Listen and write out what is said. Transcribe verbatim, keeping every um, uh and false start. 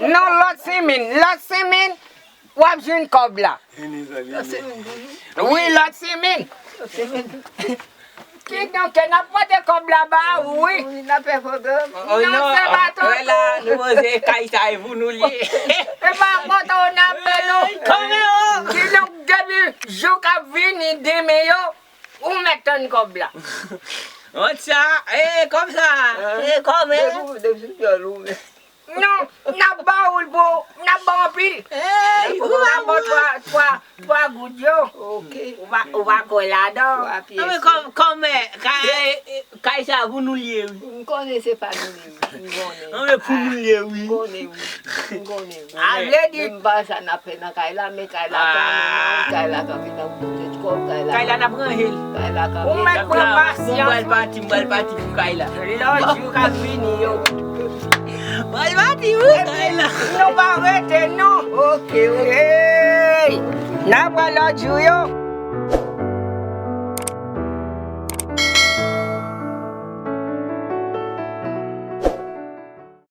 Non, lòt simin, lòt simin, w ap jwenn kòb la. Wi, lòt simin. Kidonk, n ap pote kòb la ba ou, wi. Wi, n ap fè pwogram. Non, se pa tonton. Nou poze kay sa e pou nou l ye. E pa poto n ap fè non. Kidonk, depi jou k ap vini demen yo, ou mèt tann kòb la. Wont sa, e kòb sa, e kòb, e. Depi, depi sou pyòl ou, men. Non, n ap ba ou l pou, n ap ba w anpil. N ap ba w twa, twa, twa goud yo. Ok. Ou va, ou va kwè ladan. Twa pyès. Non, men kòm, kòm, eh, kay, eh, kay sa pou nou l ye, wi. M konnen se pa nou li, wi. M konnen. Non, men pou nou l ye, wi. M konnen, wi. M konnen, wi. A, vle di. Menm pa sa n ap fè nan kay la, men kay la kanmenm, wi, kay la kanmenm. Kay la n ap ranje l. Ou mèt pran pasyans. Mwen pral pati, mwen pral pati pou kay la. Lòt jou k ap vini yo. Mwen pral pati pou kay la. Nou pa rete non. Ok, ok. N ap wè lòt jou yo.